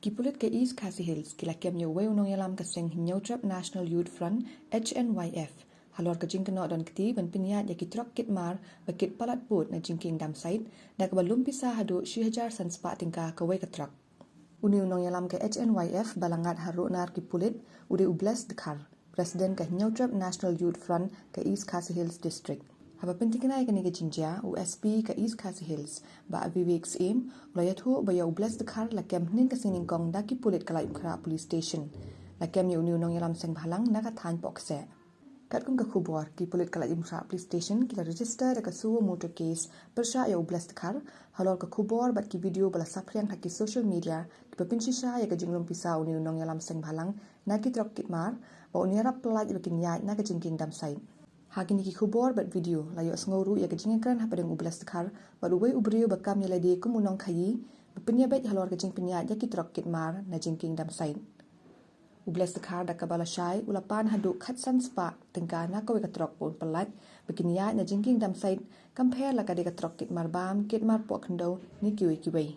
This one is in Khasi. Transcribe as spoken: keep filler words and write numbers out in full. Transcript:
Ki pulit ka East Khasi Hills ki la kem ïa uwei u nongïalam ka seng Hynñiewtrep National Youth Front, H N Y F, halor ka jingkynnoh don kti ban pynïaid ïa ki trok kit mar ba kit palat pud na jingkieng dam sait, da kaba lum pisa haduh shi hajar san spah tyngka kawei ka trok. Une u nongïalam ka H N Y F ba la ngat ha ruh nar ki pulit u dei u Bless Dkhar, President ka Hynñiewtrep National Youth Front ka East Khasi Hills District. Haba pyntikna ïa kane ka jingjia, u S P ka East Khasi Hills, Bah Vivek Syiem, u la ïathuh ba ïa u Bless Dkhar la kem hynnin ka sngi nyngkong da ki pulit ka Laitumkhrah Police Station. La kem ïa une u nongïalam seng bhalang na ka thaiñ Pohkseh. Katkum ka khubor, ki pulit ka Laitumkhrah Police Station ki la register da ka suo motor case pyrshah ïa u Bless Dkhar, halor ka khubor bad ki video ba la saphriang ha ki social media kiba pynshisha ïa ka jinglum pisa une u nongïalam seng bhalang na ki trok kit mar, ba un ïarap pyllait ba kin ïaid na ka jingkieng dam sait. Ha kine ki khubor bad video la ïohsngew ruh ïa ka jingïakren hapdeng u Bless Dkhar bad uwei u briew ba kam ïalade kum u nongkhaïi, ba pynïabeit halor ka jingpynïaid ïa ki trok kit mar na jingkieng dam sait. U Bless Dkhar da kaba lashai u la pan haduh khatsan spah tyngka na kawei ka trok ba un pyllait ba kin ïaid na jingkieng dam sait, kam pher la ka dei ka trok kit mar bam, kit mar poh khyndew ne kiwei kiwei.